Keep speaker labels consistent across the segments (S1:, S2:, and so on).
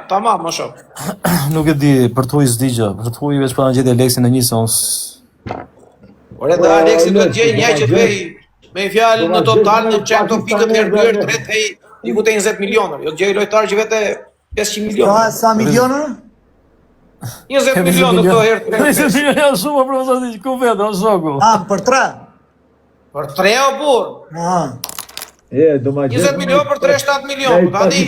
S1: Tamam, më shok.
S2: Nuk e di, për të huj s'di gjë. Për të huj veç pa na gjeti Aleksin në një se unë s-
S1: Ore dhe Aleksi do të gjej një që të vej me një fjalë në total në çem këto pikët herë dy herë tre të vej diku te 20 milionë. Jo të gjej lojtar që vete 500 milionë.
S3: Sa sa milionë?
S1: 20 milionë këto herë tre.
S2: 20 milionë janë shumë, o profesor, ti ku vetë, o shoku.
S3: Ah, për tre.
S1: Për 3 o burr.
S3: Aha.
S4: E, do ma
S1: 20 milion për 3 7 milion. Tani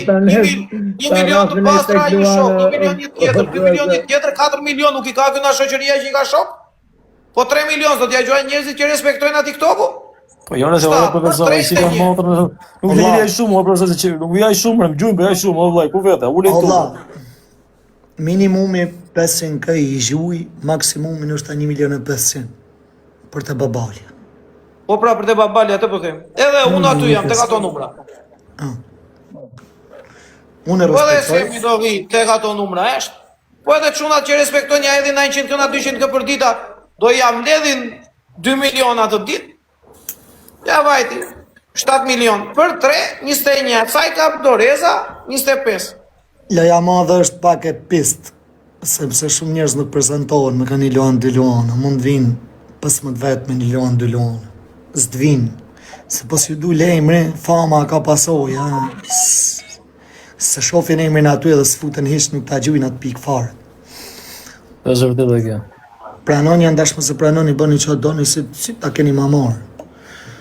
S1: 1 milion të pastra një shok, 1 milion një tjetër, 2 milion një tjetër, 4 milion nuk i ka ky nga shoqëria që i ka shok? Po 3 milion do t'ja gjuajnë njerëzit që respektojnë atë TikToku?
S2: Po jo nëse ora profesor, ai si ka motrën, nuk vjen ai shumë, o profesor, që nuk vjen ai shumë, më gjujmë, ai shumë, o vllai, ku vete? Ule
S3: këtu. Minimumi 500k i gjuj, maksimumi ndoshta 1 milion e 500 për te babalja.
S1: Po pra për te babalja atë po them. Edhe unë aty jam tek ato numra.
S3: Ah. Unë e
S1: Po edhe
S3: respektoj.
S1: se mi do vi tek ato numra është. Po edhe çunat që respektojnë ja hedhin 900 k na 200 k për dita, do ja mbledhin 2 miliona atë ditë. Ja vajti. 7 milion për 3, 21. Sa i ka doreza? 25.
S3: Loja madhe është pak e pist, sepse shumë njerëz nuk prezantohen me ka një luan dy luana, mund të vinë 15 vetë me një luan dy luana. S'të vinë. Se po s'ju dul emri, fama ka pasoja. Se shofin emrin aty edhe s'futen hiç nuk ta gjujnë atë pikë fare.
S2: Është vërtet edhe kjo.
S3: Pranoni janë dash mos e pranoni bëni çfarë doni si si ta keni ma marr.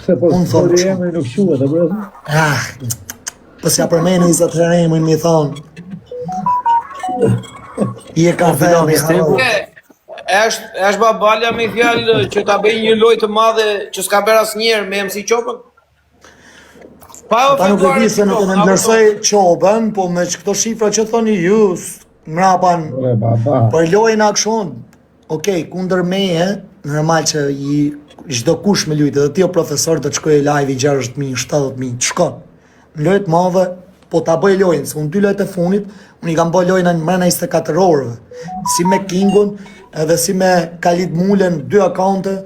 S4: Pse po
S3: Unë thom
S4: s'doli
S3: kështu.
S4: emri nuk quhet, apo jo?
S3: Ah, po s'ja përmeni 20 herë emrin mi thonë. Je ka
S2: Po, fillon
S3: thënë,
S2: misteku.
S1: E, është është babalja me fjalë që ta bëj një lojë të madhe që s'ka bërë asnjëherë me MC Qopën. Pa e
S3: Ata nuk e di se nuk e nënvlerësoj Qobën, po me që këto shifra që thoni ju, mrapan,
S4: Ore baba.
S3: për lojën akshon, okej, kundër meje, normal që i çdo kush me lujtë, edhe ti o profesor do të shkojë live i 60.000, 70.000, të shkon. Në lojë të madhe, po ta bëj lojën, se unë dy lojët e fundit, unë i kam bërë lojën në mrena 24 orëve, si me Kingun, edhe si me Khalid Mulen, dy akaunte,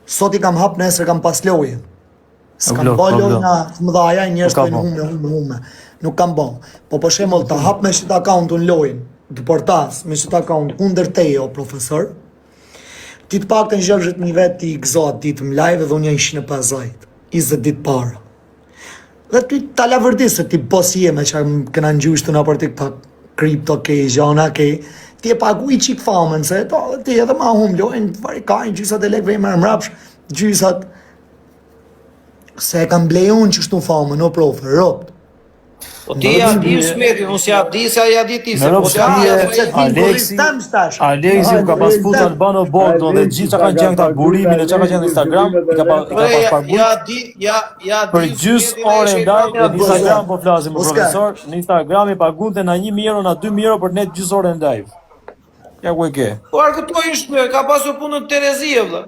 S3: sot i kam hap, nesër kam pas lojën. S'kam
S2: Po,
S3: ba lojna të mëdhaja, njerëz
S2: Po
S3: të hume, hume, hume. Nuk kam ba. Po për shembull, ta hap me qit account unë lojën, të portas me qit account kundër teje o profesor. Ti të paktën 60.000 vet ti i gëzo atë ditë në live dhe unë jam 150, 20 ditë para. Dhe ty ta lavërdi se ti boss je me që më kena ngjyshtu në për TikTok, kripto ke, gjana ke, ti e paguj qik famën, se to, ti edhe ma hum lojën, vari ka një gjysat e lekëve i merr mbrapsh, gjysat Se e kam blej unë qështu famën, o profe, robt.
S1: Po ti ja di Smetin, unë s'ja di se ja di ti, se po
S2: t'ja
S1: di.
S2: Aleksi, Aleksi u ka pas fut Albano Bogdo dhe gjithë çka kanë qenë këta burimin e çka ka qenë në Instagram, i ka pas i ka pas paguar.
S1: Ja di, ja ja
S2: di. Për gjys ore live në Instagram po flasim për profesor, në Instagram i paguante na 1000 euro, na 2000 euro për net gjys ore në live. Ja ku e ke.
S1: Po arkëtoi është, ka pasur punën Terezi vëlla.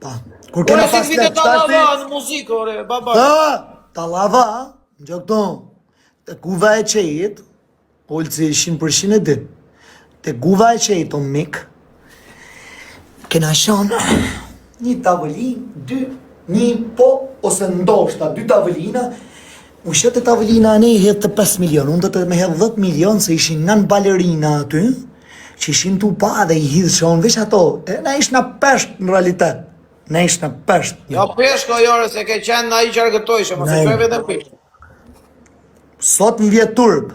S3: Pa. Kur kena
S1: Ore, si
S3: pas
S1: të vite
S3: lek, tash ti-
S1: tallava në muzikë, ore, baba.
S3: Ta, tallava, në gjë këto, te guva e qejit, Olci 100% e din, te guva e qejit, o mik, kena shonë një tavolinë, dy, një po, ose ndoshta, dy tavolina, u shëtë tavolina ne i hedh të 5 milion, unë do të me hedh 10 milion, se ishin nën balerina aty, që ishin tu pa dhe i hidh shonë, veç ato, e na ishna peshk në realitet, na ishna peshk.
S1: Ja peshk o jore, se ke qenë ai që argëtojshe, mos e
S3: Ne.
S1: quaj vetëm peshk.
S3: Sot më vjet turp.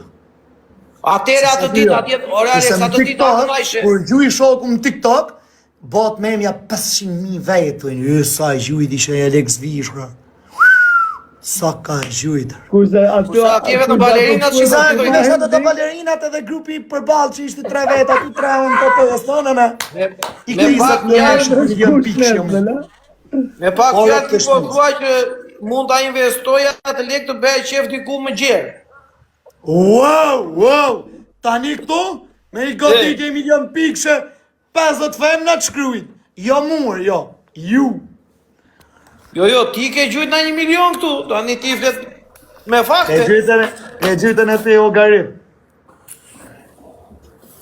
S1: Atëherë atë ditë atje, ore
S3: Kurse
S1: Alex,
S3: në
S1: atë ditë
S3: TikTok,
S1: atë vajshe.
S3: Kur gjuj shoku në TikTok, bëhet memja 500.000 vetë, thonë, "Ë, sa gjujt ishe Alex Vishra." Sa ka gjujt.
S4: Kurse aty
S1: Kurse atje vetëm balerinat
S3: Kurse
S1: shikojnë
S3: aty
S1: këto.
S3: ato të balerinat edhe grupi përballë që ishte tre vetë, aty tre unë po po thonë na. I
S1: Me
S3: ke
S1: pak
S3: 20 milion
S1: fjalë-
S3: milion pikë që jam.
S1: Me pak
S3: Ore,
S1: fjalë ti po
S3: kështu.
S1: thua që mund ta investoja atë lek të bëja qef diku më gjerë.
S3: Wow, wow. Tani këtu me i goditje milion pikë 50 femna të shkruajt. Jo mua, jo. Ju.
S1: Jo, jo, ti ke gjujt na një milion këtu, tani ti flet me
S3: E
S1: fakte.
S3: gjujtën e gjujtën e ti o garip.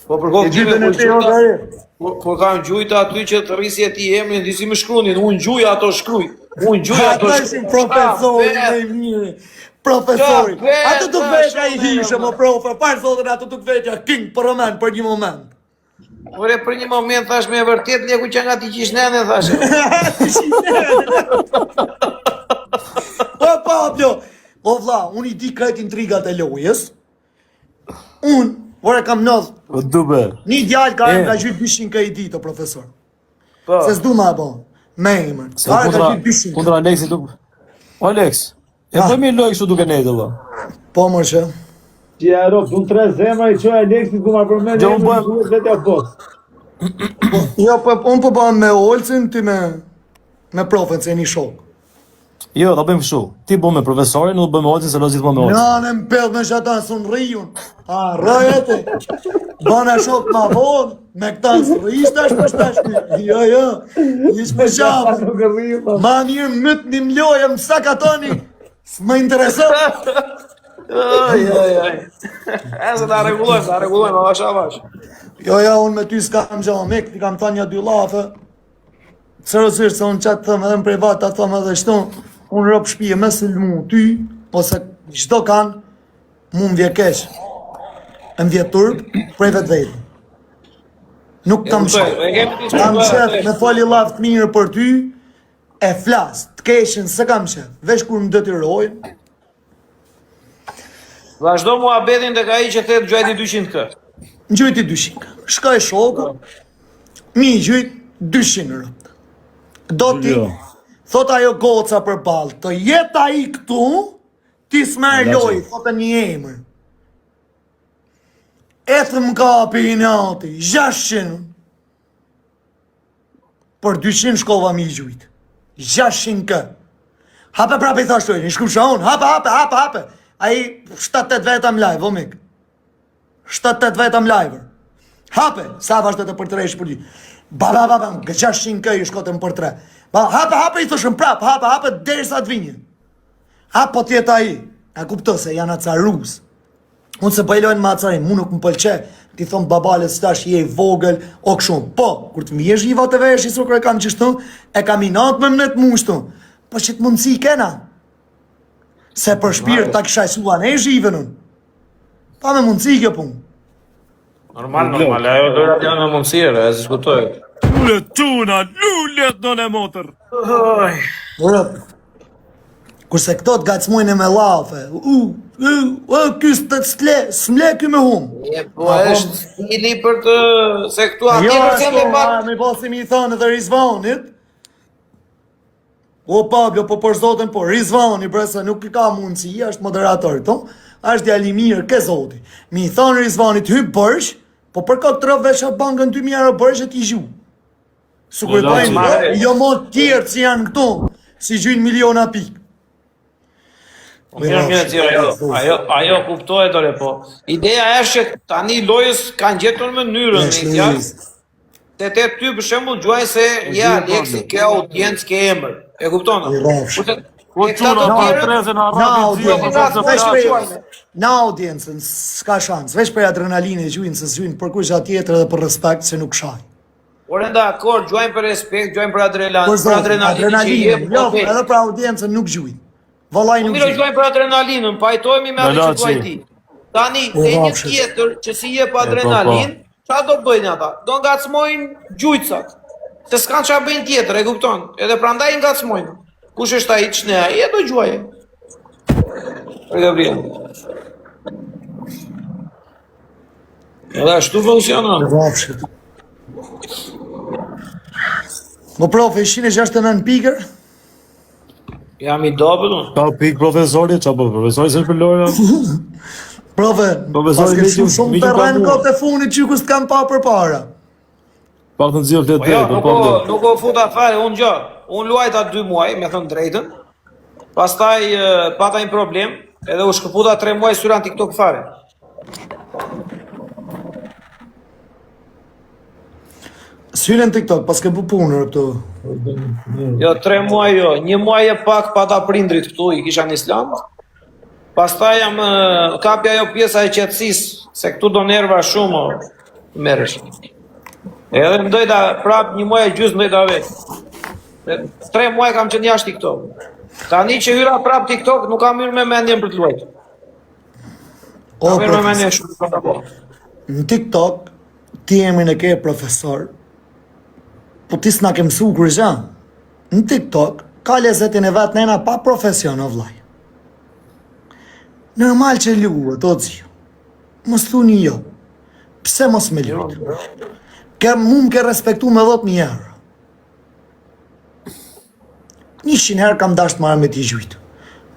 S1: Po për kohë
S3: E gjujtën e
S1: kur
S3: ti o
S1: gjuta,
S3: garip.
S1: kur, kur kam gjujt aty që të rrisje ti emrin, disi më shkruanin, unë gjuj ato shkruaj. Unë gjuj ato
S3: Ata ishin profesori më i mirë. Profesori,
S1: Qa
S3: atë duk
S1: be,
S3: vetja i
S1: shumë
S3: hishe,
S1: mirë,
S3: mo profe, parë zotin atë duk vetja king për moment, për një moment.
S1: Ore për një moment thash me vërtet leku që nga ti qish nene thash.
S3: Po, Pablo, o vlla, unë i di krejt intrigat e lojës. Unë, ore kam ndodh,
S2: Po dube.
S3: një djalë ka
S2: E.
S3: ka gjyt 200 k i ditë, o profesor.
S1: Po.
S3: Se s'du ma e bo, me emër.
S2: Se
S3: Ka ka
S2: kundra
S3: gjyt 200 k.
S2: kundra Aleksit nuk. O Aleks, e
S3: Ah.
S2: bëjmë një lojë kështu duke nejtë vëlla.
S3: Po, mërë që.
S4: Që ja rob, unë tre zemra i çoj Aleksit ku ma përmend
S2: Jo, unë
S4: emrin,
S2: bëhem-
S4: duhet vetja boss.
S3: Jo, po, unë po bëhem me Olcin, ti me, me profen, se jeni shok.
S2: Jo, ta bëjmë kështu. Ti bën me profesorin, unë bëj me Olcin se loz gjithmonë me Olcin.
S3: Na, në mpell me shatan s'un rrijun. A, rrëjete. Bana shok ma vonë, me këta s'rrish tash për tash. Jo, jo, ish me qafë.
S4: Nuk e rri, po.
S3: Ma mirë myt një mloje, më sa ka tani, s'më intereson.
S1: Ai ai ai. E se ta rregullojmë, ta rregullojmë avash avash.
S3: Jo, jo, unë me ty s'kam gjë, mik, ti kam thënë një dy llafe. Seriozisht, se unë qatë them edhe në privat, ta them edhe shtu, unë rob shtëpie me sulmu ty, ose çdo kanë, mu më vje keq. E më vje turp, prej vetë Nuk kam
S1: kuptoj,
S3: qef.
S1: e kemi diskutuar
S3: Kam qef
S1: atë.
S3: me fali llaf të mirë për ty, e flas, të keqen s'e kam qef. Veç kur më detyrojnë,
S1: Vazhdo muhabetin tek ai që thet gjujti 200 k.
S3: Më gjujti 200. Shkoj shoku, mi gjujt 200 rëpt. Do ti,
S2: Jo.
S3: thot ajo goca për ballë, të jetë ai këtu, ti s'merr lojë, thotë një emër. E të më kapi i nati, 600. Për 200 shkova mi gjujt. 600 kë. Hape prapë i thash lojën, i shkruaj unë, hape, hape, hape, hape. Ai 7-8 veta më live, o mik. 7-8 veta më live. Hape, sa vazhdo të për tre ish për dy. Ba ba ba ba, 600 kë i shkotëm për tre. Ba hape, hape i thoshëm prap, hape, hape derisa të vinje. Ha po t'jetë ai. A kupto se janë acarus. Unë se bëj lojën me acarim, mu nuk më pëlqe. Ti thon babalës tash je i vogël o kështu. Po, kur të më jesh jiva të vesh, i kur e kam qështu, e kam inat me mnet mu kështu. Po që të mundësi kena. Se për shpirt ta kisha sua ne zhivën unë. Pa me mundësi kjo punë.
S1: Normal, normal, ajo lojrat janë me mundësi, e diskutoj.
S2: Lule tuna, lule në e motër.
S3: Ora, kurse këto të gacmojnë me llafe. U, u, u, ky s'të s'le, s'mle ky me hum.
S1: E, po është stili për të se këtu atje
S3: Jo,
S1: kërcen me
S3: ashtu,
S1: pak.
S3: a, me po si mi thonë edhe Rizvanit. O Pablo, po për zotin, po Rizvani, bre, se nuk i ka mundësi, është moderator këtu, është djalë i mirë, ke zoti. Mi thonë Rizvanit, hy borxh, po për këtë të vesha bankën 2000 euro borxh e ti gju. Su
S2: Po,
S3: kujtojnë,
S1: Laçi.
S3: jo mo tjerë që janë këtu, si gjujnë miliona pikë.
S1: Po mirë, mirë, zi, ajo, ajo, ajo kuptohet ore po. Ideja është që tani lojës kanë gjetur mënyrën, me
S3: Është
S1: fjalë.
S3: Luiz.
S1: Te te ty për shembull gjuajnë se je Aleksi, ke audiencë, ke emër. E kupton?
S3: I rrofsh.
S1: Kurse
S2: Po
S1: te këta
S2: çuna,
S1: të
S2: pa
S1: tjerët,
S2: treze na
S3: Na
S2: rrapi zio, po
S3: audiencë,
S2: po
S3: veç
S2: se
S3: prej, na audiencën, s'ka shans, veç prej adrenalinës e gjujnë se s'gjujnë për kush tjetër edhe për respekt se nuk shaj.
S1: Ore dakor, gjuajnë për respekt, gjuajnë për adrenalin,
S3: Për
S1: për
S3: zotin,
S1: adrenalinën që
S3: adrenalinën,
S1: jep,
S3: jo,
S1: okej.
S3: edhe për audiencën nuk gjujnë. Vallai
S1: Po
S3: nuk
S1: mirë,
S3: gjujnë.
S1: gjuajnë për adrenalinën, pajtohemi me atë që
S2: Dalaci.
S1: thuaj ti. Tani,
S3: Po,
S1: te një
S3: rrafshe.
S1: tjetër që si jep
S2: po,
S1: adrenalin, çfarë do bëjnë ata? Do ngacmojnë gjujtësat. Se s'kan çfarë bëjnë tjetër, e kupton? Edhe prandaj i ngacmojnë. Kush është ai ç'ne ai e do gjuaje. Për Gabriel. Edhe ashtu funksionon.
S3: Rrafshe. Mo profe, 169 pikër,
S1: Jam i dobët unë.
S2: Ka pik profesori, qa po profesori s'është për lojra.
S3: Profe,
S2: Profesori,
S3: pas ke
S2: miqu-
S3: shumë shumë
S2: miqu ka
S3: terren
S2: mua.
S3: kohët e fundit që kus t'kam pa përpara.
S2: Pak të nxjerr flet
S1: Po jo,
S2: drejt, po
S1: nuk
S2: po.
S1: o, nuk o futa fare, unë gjë. Unë luajta 2 muaj, me thënë drejtën. Pastaj e, pata një problem, edhe u shkëputa 3 muaj syra në TikTok fare.
S3: Syre në TikTok, pas ke bu punë këtu.
S1: Jo, 3 muaj jo, një muaj e pak pata prindrit këtu, i kisha në Islam. Pastaj jam e, kapi ajo pjesa e qetësisë, se këtu do nerva shumë o, merresh. Edhe ndojta prap një muaj e gjysmë ndojta vetë. Dhe Tre muaj kam qenë jashtë TikTok. Tani që hyra prap TikTok, nuk kam hyrë me mendjen për të luajtur.
S3: O,
S1: Kam hyrë me
S3: profesor.
S1: mendjen shumë për të bërë.
S3: Në TikTok, ti emrin e ke profesor, po ti s'na ke mësu kurgja. Në TikTok, ka lezetin e vet nena pa profesion, o vllaj. Normal që luhet, o ziu. Mos thuni jo. Pse mos me lujt? Ke mu më ke respektu me 10.000 euro. 100 herë kam dasht marrë me ti gjujt.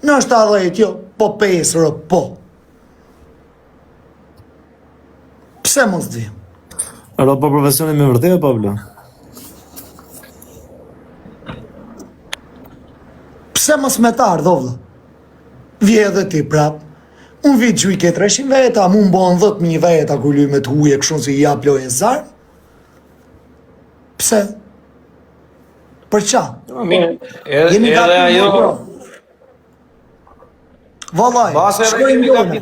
S3: Nështë 10, jo, po 5 euro, po. Pse mos të vim?
S2: Ro po profesioni me vërtet Pablo.
S3: Pse mos me të ardhë, o vlla? Vje edhe ti prap. Unë vi gjuj ke 300 veta, mu më bon 10.000 veta kur luj me të huje kështu si i jap loje zar. Pse? Për qa?
S1: Po, Mirë, edhe,
S3: Jemi
S1: edhe
S3: gati
S1: ajo,
S3: bro. Vallaj,
S1: Base edhe
S3: shkojmë
S1: jemi
S3: lojna.
S1: gati.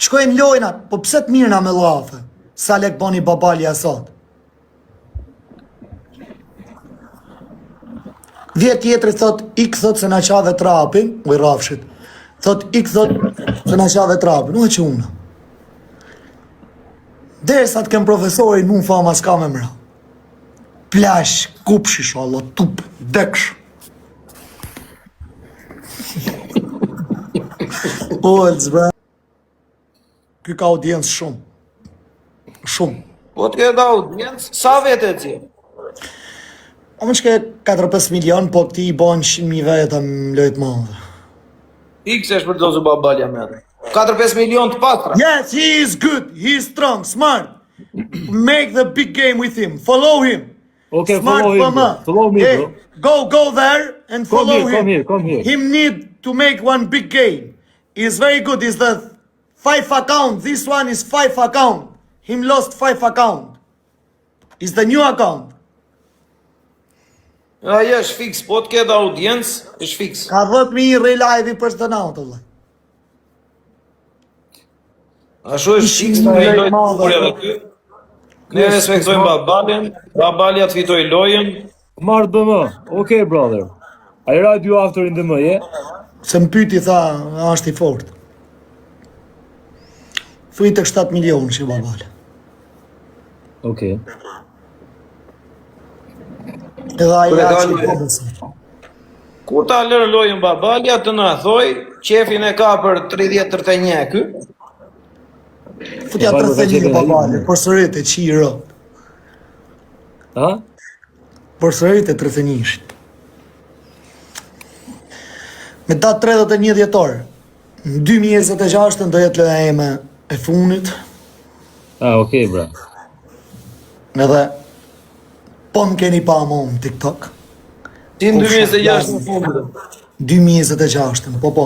S3: Shkojmë lojna, po pse të mirna me llafe? Sa lek bani babalja sot? Vje tjetri thot, ik thot se na qave trapin, u i rrafshit. Thot, ik thot se na qave trapin, u e që una. Derisa të kem profesorin, mu fama s'ka me mra. Plash, kupsh, inshallah, tup, deksh. Olc, bre. Ky ka audiencë shumë. Shumë.
S1: Po të ketë audiencë, sa vete ti?
S3: O më shke 4-5 milion, po këti i bon 100.000 veta në lojë të madhe.
S1: X është për dozu babalja me atë. 4-5 milion të pastra.
S3: Yes, he is good, he is strong, smart. Make the big game with him, follow him.
S4: Okay,
S3: Smart
S4: follow him,
S3: BM.
S4: bro. Follow me,
S3: Hey,
S4: bro.
S3: Go, go there and
S4: Come
S3: follow
S4: here,
S3: him.
S4: come here, come here.
S3: Him need to make one big game. He's very good. He's the five account. This one is five account. Him lost five account. Is the new account.
S1: Ai është fiks, po të ketë audiencë, është fiks.
S3: Ka 10.000 rri live-i për të natë, vëlla.
S1: Ashtu është fiks
S3: Ishin
S1: në
S3: lojë
S1: lojë të
S3: madhe.
S1: bukur edhe ky. Ne respektojmë babalin, babalja të fitoj lojën.
S2: Smart BM. Okay brother. I write you after in the M, yeah?
S3: Se më pyti tha, a është i fort. Thuj tek 7 milion që babale.
S2: Okay.
S3: Edhe ai
S1: Kur e
S3: ja
S1: ka
S3: që
S1: lojën?
S3: po besoj.
S1: Kur ta lërë lojën babalja të na thoj, qefin e ka për 30-31 ky.
S3: Futja
S2: Po, po,
S3: 31
S2: po,
S3: babale, përsërit e qiro.
S2: Ha?
S3: Përsërit e 31-shit. Me datë 31 dhjetor, në 2026 do jetë loja ime e fundit,
S2: Ah, okay bra.
S3: edhe po më keni pa mo në TikTok.
S1: Ti në 2026 në fund.
S3: 2026, po po.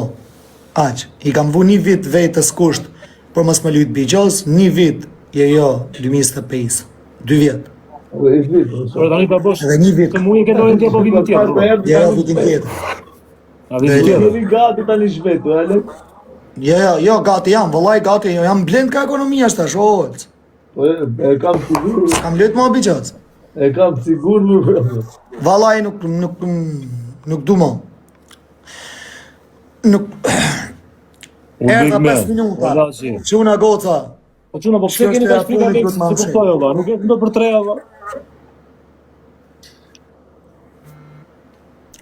S3: Aq, i kam vu një vit vetës kusht për mos më lujt bixhoz, një vit, jo jo, 2025, dy vjet.
S2: Por tani ta bësh.
S3: Edhe një vit.
S2: Të muaj ke lojën tjetër po vitin tjetër. bro.
S3: Jo, jo, vitin tjetër.
S2: A vitin
S3: Dhe-
S2: tjetër.
S4: Jemi gati tani shpejt, o Alex.
S3: Jo, jo, jo, gati jam, vëllai gati, jo, jam blend ka ekonomia është tash, o, olc.
S4: Po e, e kam sigur,
S3: Kam lujt më bixhoz.
S4: e kam sigur më brother.
S3: Vallai nuk nuk nuk du më. Nuk
S2: U big
S3: erdha
S2: man.
S3: 5 minuta.
S2: Valla si.
S3: Çuna goca.
S2: Po çuna, po pse
S3: Kjo
S2: keni
S3: është
S2: kaq
S3: e
S2: frikë
S3: fundit,
S2: Alex?
S3: duhet ma
S2: Se
S3: mshej.
S2: kuptoj valla, nuk e do për tre valla.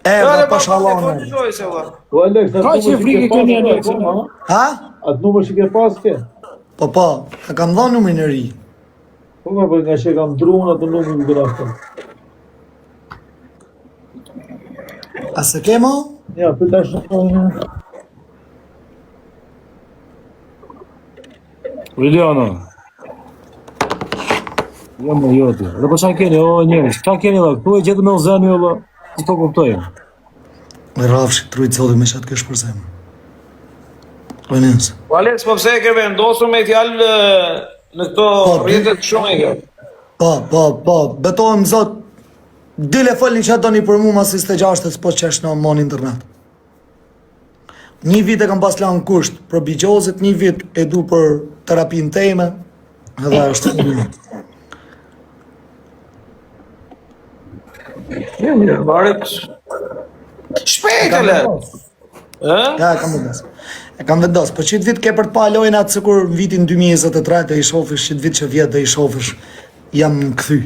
S3: Erdha
S1: Ore,
S3: pasha
S1: babalja,
S3: Allahun.
S1: po
S3: erdha.
S1: gjoj se valla.
S4: Po Alex, atë
S2: Ka
S4: numër
S2: që
S4: që
S2: frikë
S4: ke pas
S2: keni,
S4: ke
S2: Alex,
S4: akoma, ha?
S3: Ha?
S4: Atë numër që ke pas ke?
S3: Po po, e kam dhënë numrin e ri.
S4: Po po, po nga që e kam druun atë numrin që na thon.
S3: A se ke mo?
S4: Ja, për tash.
S2: Liliano. Jo më jo ti. Dhe po çan keni o njerëz, çan keni valla? Këtu e gjetëm me uzani valla. S'po kuptoj.
S3: Me rrafsh, trujt zoti me çat kesh për zemër. O nes.
S1: Po Alex, po pse e ke vendosur me fjalë e, në këto
S3: Po,
S1: rrjetet shumë e ke?
S3: Po, po, po, betohem zot. Dile folni çfarë doni për mua mas 26-ës po qesh në mon internet. Një vit e kam pas lanë kusht për bixhozit, një vit e du për terapinë teme, edhe është fundi.
S1: Mirë, mirë, varet. Shpejt e le.
S3: Ë? Ja, e kam vendos. E kam vendos. Po qit vit ke për të pa lojën atë sikur në vitin 2023 do i shofish qit vit që vjet do i shofish jam kthy.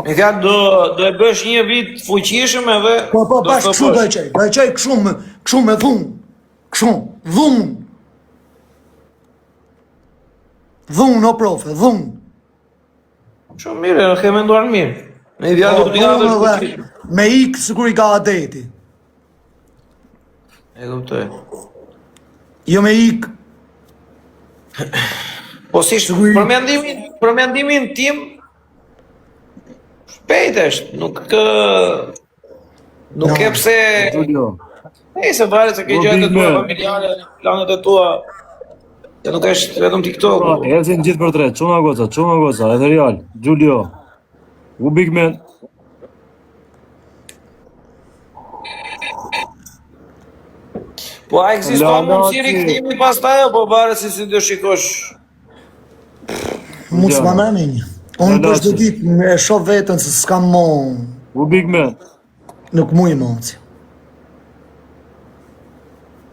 S1: Me fjalë do do e bësh një vit fuqishëm edhe
S3: Po po bash kështu do e çoj. Do e çoj kështu me kështu me dhunë. Kështu, dhunë. Dhunë o profe, dhunë.
S1: Shumë mirë, e ke menduar mirë. Me fjalë do të
S3: po, japësh. Me ik sikur i ka adeti.
S1: E kuptoj.
S3: Jo me ik.
S1: Po si sikur... për mendimin, për mendimin tim shpejt është, nuk kë nuk ke pse Julio. E se varet se ke gjërat e tua familjare, planet e tua. Se nuk është vetëm TikTok.
S2: Po, ecin gjithë për tre, çuna goca, çuna goca, edhe real. Julio. U big man.
S1: Po a ekziston mundësi rikthimi pastaj apo varet se si do shikosh?
S3: Mu s'ma merr menja. Unë për çdo ditë e shoh veten se s'kam mo.
S2: U big man.
S3: Nuk muj mo.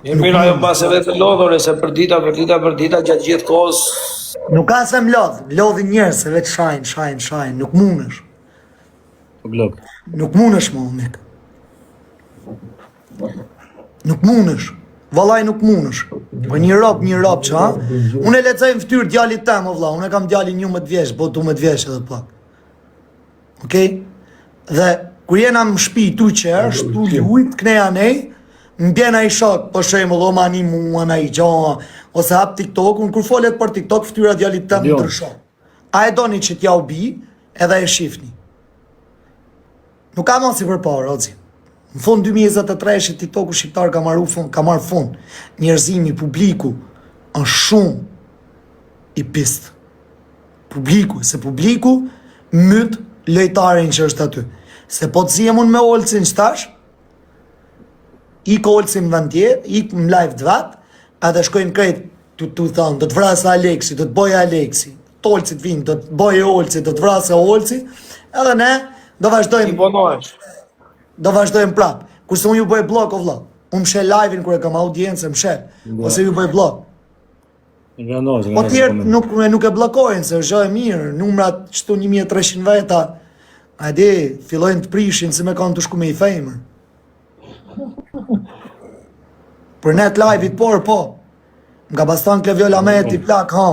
S1: Mirë, mirë, ajo pas edhe të lodhore, se për dita, për dita, për dita, gjatë gjithë kohës...
S3: Nuk ka se më lodh, lodhin njerëz, se veç shajnë, shajnë, shajnë, nuk mundesh.
S2: Po blok.
S3: Nuk mundesh mo, mik. Nuk mundesh. Vallaj nuk mundesh. Po një rob, një rob që, ha? Unë e lexoj në fytyrë djalit tem, o vlla. Unë e kam djalin 11 vjeç, po 12 vjeç edhe pak. Okej? Dhe kur jena në shtëpi tu qesh, tu lujt, knej anej, më bjen ai shok, për shembull, o ma një mua, na i gja, ose hap TikTokun, kur folet për TikTok, fytyra e djalit tem
S2: Jo.
S3: ndryshon. A e doni që t'jau bi, edhe e shifni. Nuk ka mos si përpara, oci. Në fund 2023 TikToku shqiptar ka marrë fund, ka marrë fund. Njerëzimi, publiku, është shumë i pist. Publiku, se publiku myt lojtarin që është aty. Se po të zihem unë me Olcin që tash, ik Olci në vend tjetër, ik në live të vet, edhe shkojnë krejt tu tu thonë, do të vrasë Aleksi, do të bëjë Aleksi. Tolcit vinë, do të bëjë Olci, do të vrasë Olci, edhe ne do vazhdojmë.
S1: I bonohesh.
S3: Do vazhdojmë prap. Kurse unë ju bëj bllok o vlla. Unë mshel live-in kur e kam audiencë, mshel. Ose ju bëj bllok. Po tjerë nuk, nuk e bllokojnë, se është gjë e mirë, numrat qëtu 1300 veta, a di, fillojnë të prishin si me kanë të shku me i femër. Për net live-it, por, po, më ka pastan Kleviola Meti, plak, ha,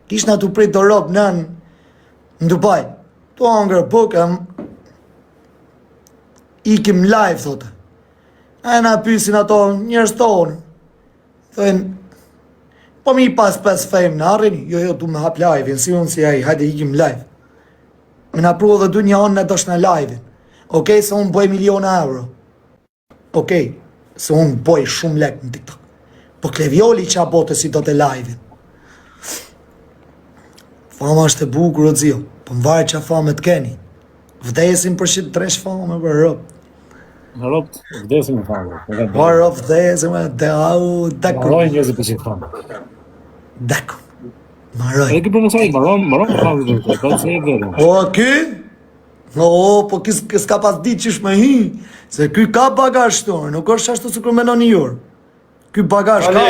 S3: kishna tu prit do rob në në Dubai, tu hangër bukë, ikim live, thote. E na pysin ato njerëz tonë, Thojnë, po mi pas pes femna, arrini, jo, jo, du me hap live-in, si unë si ai, hajde ikim live. Me na pru edhe du një anë në dosh në live-in. Okej, se unë boj miliona euro. Okej, se unë boj shumë lek në TikTok. Po Klevioli që a bote si do të live-in. Fama është e bukur, o zio, po më varet që fame të keni. Vdesim për shit dresh fame për rob.
S2: Në robt, vdesim për fame.
S3: Po rob vdesim e de au
S2: deku. Marojnë njerëzit për shit fame.
S3: Deku. Maroj.
S2: Edhe ky profesori maron, maron për fame për të, ka se e vetëm.
S3: O ky? O, po ky s'ka pas ditë qysh me hi, se ky ka bagazh këtu, nuk është ashtu sikur mendoni ju. Ky bagazh ka.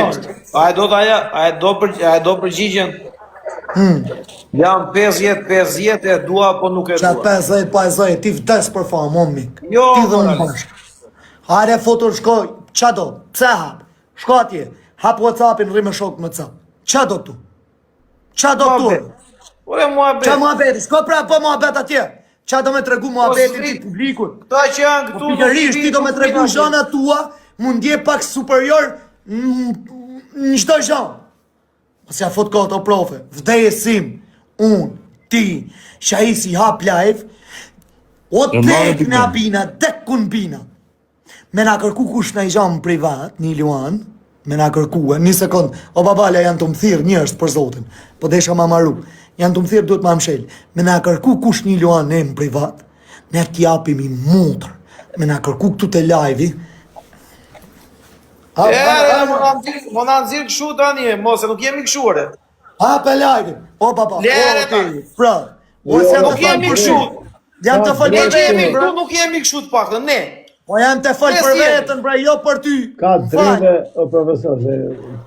S1: A e do ta ja, a e do për a e do përgjigjen?
S3: Hmm.
S1: Jam 50 50 e dua apo nuk e
S3: dua. Qa 50 50 ti vdes për famë, o mik.
S1: Jo,
S3: ti dhe unë bashkë. Hajde foto shko, qa do? Pse hap? Shko atje. Hap WhatsAppin, rri me shok në WhatsApp. Qa do tu? Qa do tu?
S1: Ore muhabet.
S3: Qa muhabeti? Shko pra po muhabet atje. Qa do me tregu muhabetin ti publikut?
S1: Këta që janë këtu.
S3: Po pikërisht ti do me tregu zhanat tua, mu ndje pak superior në çdo gjë. Mos ja fut kot o profe. Vdesim unë, ti, që ai si hap live, o dek na bina, dek kun bina. Me na kërku kush naj gja në privat, një luan, me na kërku, një sekond, o babale janë tu më thirrë njerëz për zotin, po desha ma maru, janë tu më thirrë duhet ma mshel, me na kërku kush një luan ne në privat, ne t'japim i mutër, me na kërku këtu te live-i,
S1: Ha, ha, ha, mo na nxirr kështu tani, mos se nuk jemi kështu ore.
S3: Hape live-in. O baba,
S1: Lere
S3: o, okay. Pra, o, se
S1: nuk jemi kështu.
S3: Jam tu fol
S1: Ne
S3: për
S1: që jemi
S3: veten,
S1: këtu
S3: bre.
S1: nuk jemi kështu të paktën, ne.
S3: Po jam tu fol
S1: Ne
S3: për
S1: si jemi.
S3: veten, bre, jo për ty.
S4: Ka
S3: Më fal.
S4: drejtë o profesor se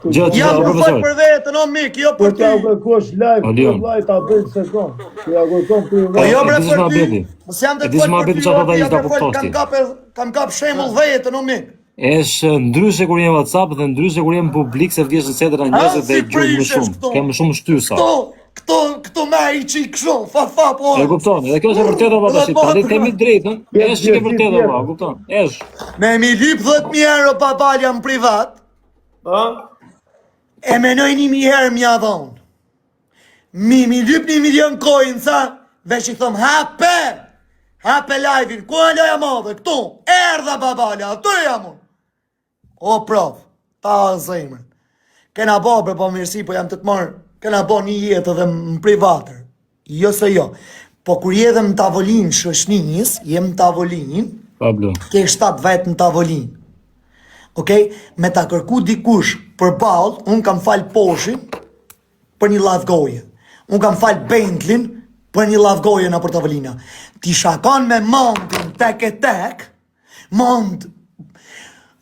S4: këtu
S2: Gjë
S3: Jam
S2: o
S3: tu fol
S2: profesor.
S3: për veten, o mik, jo
S4: Po
S3: për
S4: t'ja
S3: ty.
S4: kërkosh live,
S2: O
S4: po
S2: Leon.
S4: vllai ta bëjmë sekond. Ti ja kërkon
S3: Po
S4: privat.
S3: jo
S2: E
S3: bre
S2: di
S3: për
S2: s'ma
S3: ty.
S2: beti.
S3: Mos jam
S2: E
S3: të
S2: di
S3: fol
S2: s'ma
S3: për
S2: beti
S3: ty,
S2: çfarë
S3: jo,
S2: thotë ai
S3: jam
S2: s'ta
S3: të fol,
S2: kuptosh
S3: kam
S2: ti.
S3: kap kam kap shembull veten, o mik.
S2: Është ndryshe kur je në WhatsApp dhe ndryshe kur je në publik se vjesh në cetër
S3: A
S2: njerëzit dhe
S3: si
S2: gjujnë më
S3: prishesh
S2: shumë.
S3: këtu?
S2: Ke më shumë shtysa.
S3: Këtu, këtu, këtu me i qik kështu, fa fa po.
S2: E kupton, edhe kjo është e vërtetë valla tash. Tani themi drejtën,
S4: Pjesë
S2: është çik e
S4: pjesë
S2: vërtetë
S4: tjetër.
S2: valla, kupton? Është.
S3: Me mi lyp 10.000 euro pa balja në privat,
S1: Ë?
S3: e menoj një mijë herë mja dhonë. Mi mi lyp një milion coin, sa, veç i thom, hape, hape live-in, ku e loja madhe, këtu, erdha babalja, aty jam unë. O prof, ta zemrën. Kena bo bre po mirësi, po jam të të marrë, kena bo një jetë edhe në privatër. Jo se jo. Po kur je edhe në tavolinë shoshnisë, je në tavolinë,
S2: Pablo.
S3: ke 7 vetë në tavolinë. Okej? Me ta kërku dikush për ball, unë kam fal Porsche për një llaf goje. Unë kam fal Bentley për një llaf goje në për tavolina. Ti shakon me mandin tek e tek, mand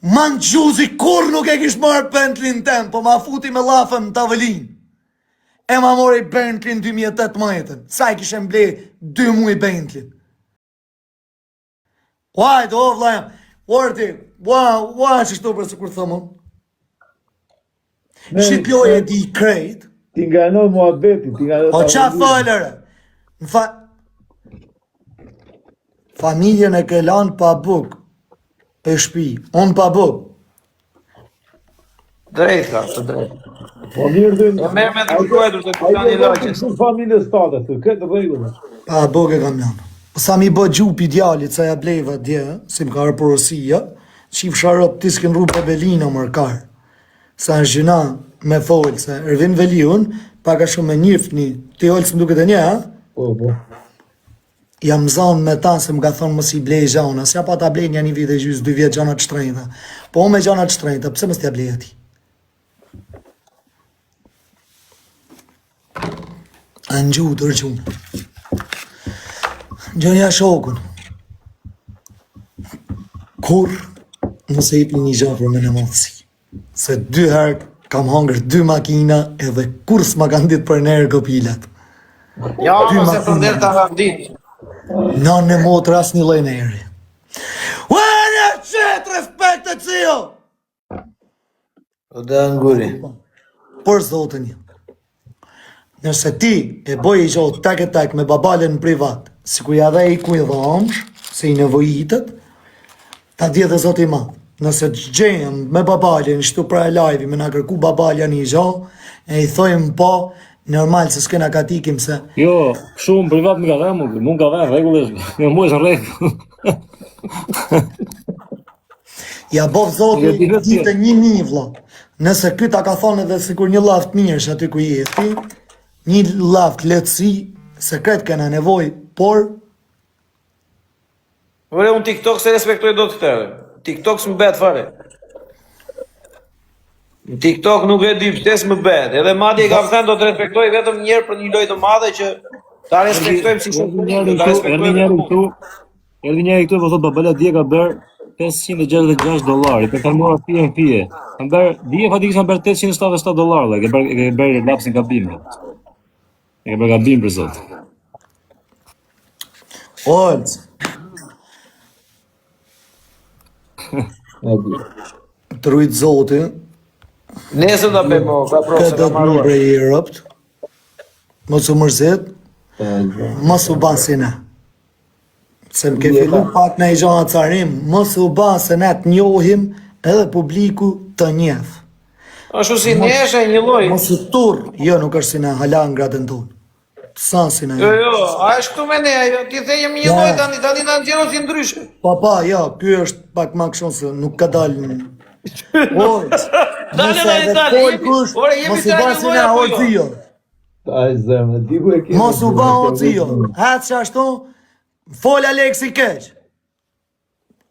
S3: Mand gjuzi kur nuk e kish marrë Bentley-n tem, po ma futi me llafën në tavolinë. E ma mori Bentley-n 2018-ën. Sa e kishe mble 2 muaj Bentley-n. Ua, do vlla jam. Orti, ua, ua, që shto për se kur thëmë unë.
S4: Ne-
S3: Shqip lojë e di krejt.
S4: Ti nganoi muhabeti, ti nganoi.
S3: Po qa folere? Në fa... Familjen e ke lanë pa buk e shpi, unë pa buk.
S1: Drejt ka, të drejt.
S4: Po mirë dhe...
S1: E merr me të kujtur se ku janë ilaçet.
S4: Shumë familjes tate, thu, këtë rregull.
S3: Pa buk e kam lanë. Po sa mi bë gjupi djalit, sa ja bleva dje, si më ka rë porosia, qifsha rob ti s'ken rru bebelina mërkar. Sa është gjyna me folë, se Ervin Veliun, pak a shumë me njifni, ti olë s'më duket e një, ha?
S4: Po, po.
S3: Jam zonë me ta se më ka thonë mos i blej gjana, s'ja pa ta blej një një vit e gjysë, dy vjet gjana të shtrenjta. Po unë me gjana të shtrenjta, pse mos t'ja blej atij? A në gjuhë, tërë gjuhë. Gjënja shokun. Kur mos e jepni një gjë për me në madhësi. Se dy herë kam hangër dy makina edhe kur s'ma kanë ditë për nërë kopilat.
S1: Ja,
S3: Dy
S1: mos e
S3: makina.
S1: përnder ta kam ditë.
S3: Në në motrë asë një lloj neri. Ue, qetë, respekt e cio!
S1: O dhe nguri.
S3: Për zotën një. Nëse ti e boj i gjotë tek e tek me babalen në privat, si ku ja dhe i ku i dhomsh, se i nevojitet, ta di edhe zoti i madh. Nëse të gjejmë me babalen shtu pra e live me na kërku babalja një gjo, e i thojmë po, normal se s'kena katikim se
S2: Jo, kështu në privat më ka dhënë, mu, mu ka dhënë rregull është, jo mua është në rregull.
S3: Ja bof zoti
S2: Jo, di vetë
S3: ditë një një vlla. Nëse ky ta ka thonë edhe sikur një llaf të mirë që aty ku je ti, një llaf të lehtësi, sekret kena nevojë, por
S1: Ore, unë TikTok se respektoj dot këtë. TikTok s'më bëhet fare. Në TikTok nuk e di pse s'më bëhet. Edhe madje i kam thënë do të respektoj vetëm një herë për një lojë të madhe që ta respektojmë si
S2: Erdhi
S1: shumë.
S2: njëri
S1: Ta
S2: këtu, erdhi
S1: respektojmë.
S2: njëri këtu. Erdhi njëri këtu po thotë babala dje ka bër 566 dollari, për kanë marrë fije në fije. Kanë bër dje faktikisht kanë bër 877 dollar, valla, ke bër ke bër lapsin gabim. bro. E ke bër gabim për zot.
S3: Olc,
S4: E di.
S3: të rujt zoti,
S1: Nesër do bëjmë, o, ka profë
S3: këtë
S1: se
S3: do
S1: ka
S3: të mirë
S1: marruar.
S3: bre i ropt, mos u mërzit, mos u ban si ne. Se më ke fillu pak në i gjona carim, mos u ban se ne të njohim edhe publiku të njeh.
S1: Ashtu si neshe një lloj.
S3: Mos u turr, jo nuk është si ne hala në gradën tonë. Sa si ne.
S1: Jo, jo, a është këtu me ne ajo? Ti the jemi një
S3: Ja.
S1: lloj tani, tani na nxjerrën si ndryshe.
S3: Pa pa, jo, ky është pak më kështu se nuk ka dalë. në- Oj,
S1: Dale,
S3: nëse
S1: dale,
S3: edhe
S1: dale,
S3: fol
S1: jemi-
S3: kush,
S1: ore, jemi
S3: mos u
S1: të
S3: ba
S1: një
S3: si
S1: lloj
S3: ne
S1: apo
S3: o
S1: jo?
S3: zio.
S4: Ai zemër, di ku e ke.
S3: Mos u ba o zio. Hec që ashtu, fol Aleksi keq.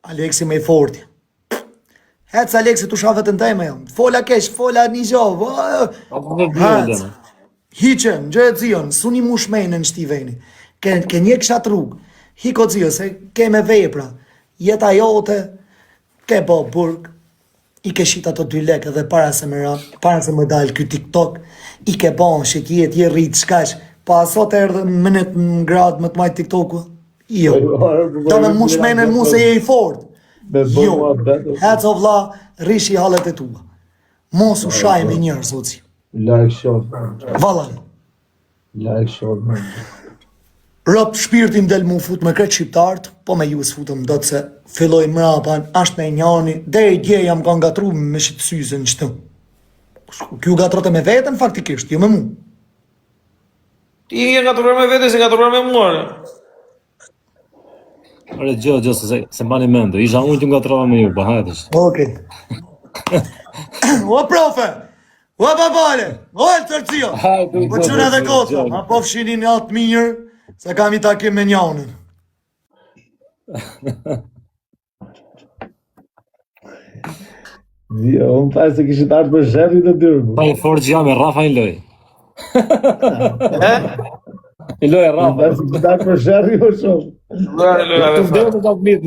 S3: Aleksi më i forti. Hec Aleksi tu sha veten teme jam. Fola keq, fola një gjë.
S2: Apo do të
S3: Hec.
S2: bëj
S3: Hiqen, gjë e zion, suni mush menën në shti veni. Ke, ke një këshat rrugë. Hiko xio, se ke me vepra. Jeta jote, ke bo burg, i ke shit ato dy lekë dhe para se më ra, para se më dal ky TikTok, i ke bo në shit jetë, je rrit shkash, po a sot erdhe më në të në gradë me të majtë TikToku? Jo. Do me mush menën mu se je i fort.
S4: Me bë
S3: Jo.
S4: muhabet.
S3: Hec o vlla, rrishi hallet e tua. Mos u shaj me njerëz o zi.
S4: Like shot.
S3: Vallai.
S4: Like shot.
S3: Rop shpirti më del mu fut me krejt shqiptarët, po me ju s'futëm dot se filloj mrapa, është me njani, deri dje jam ka ngatru me shit syzën qëtu. Kjo gatrote me veten faktikisht, jo me mu.
S1: Ti je ngatruar me vete, se ngatruar me mua. ne.
S2: Ore, gjë, gjë, se, se, se mbani mend. Isha unë që ngatrova me ju, po hajde.
S3: Okej. O profe! O babale! O tërcio!
S2: Hajde,
S3: Po çuna dhe goca, ma po fshini një atë mirë, se kam i takim me njanën.
S4: Jo, unë thash se kishit ardhur për shefin të dyrë.
S2: Pa i fortë jam e Rafa i loj.
S1: E?
S2: I loj
S4: Unë
S2: Rafa.
S4: thash se kishit ardhur për shefin më shumë.
S1: Lojra, lojra,
S2: Të vdekur të mirë.